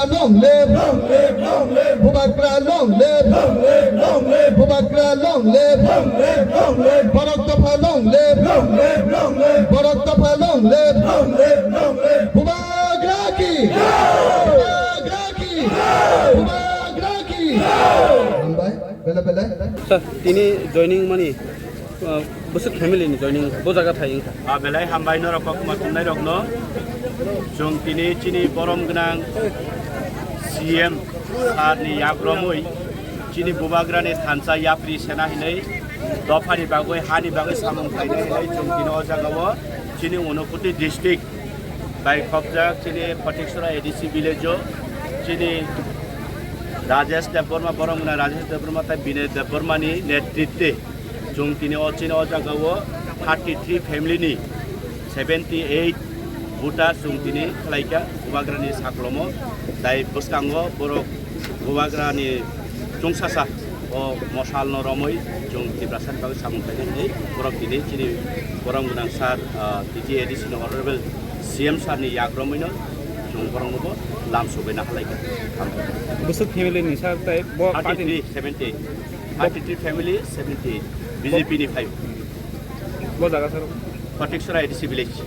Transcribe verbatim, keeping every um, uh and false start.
Long live! Long live! Long live! Bubagra long live! Long live! Long live! Bubagra long live! Long live! Long live! Borok Dopha long live! Long live! Long live! Borok Dopha long live! Long live! Long live! Bubagra ki! Bubagra ki! Bubagra ki! Hambai, bele bele. Sir, tini joining mani, uh, bwswk family ni joining bo jaga thai wngkha. Ah, belai hambai norok kokma tumnai rokno. Chwng tini chini borom gwnang C M sir ni yagromwi chini bubagrani thansa yapri sena hinwi dophani bagwi hani bagwi samung khlainai hinwi chwng tini o jagao chini Unakoti district bai khopjak chini Phatikchora A D C village o chini Rajesh Debbarma, borom gwnang Rajesh Debbarma tei Binay Debbarma ni netritwe chwng tini o chini o jagao thirty three family ni seventy eight voter chwng tini khlaikha bubagrani saklomo, tai bwskango borok bubagrani chwngsasa o mosalno romwi chwng Tiprasani bagwi samung khlainai hinwi borok tini chini borom gwnang sir, ah, T T A D C ni honorable C M sir ni yagromwino chwng boroknobo lam sugwi nahalaikha. Bwswk family ni sir tei bo party ni? Thirty three, seventy eight. Thirty three family, seventy eight. B J P ni five. Bo jaga sir? Phatikchora A D C village.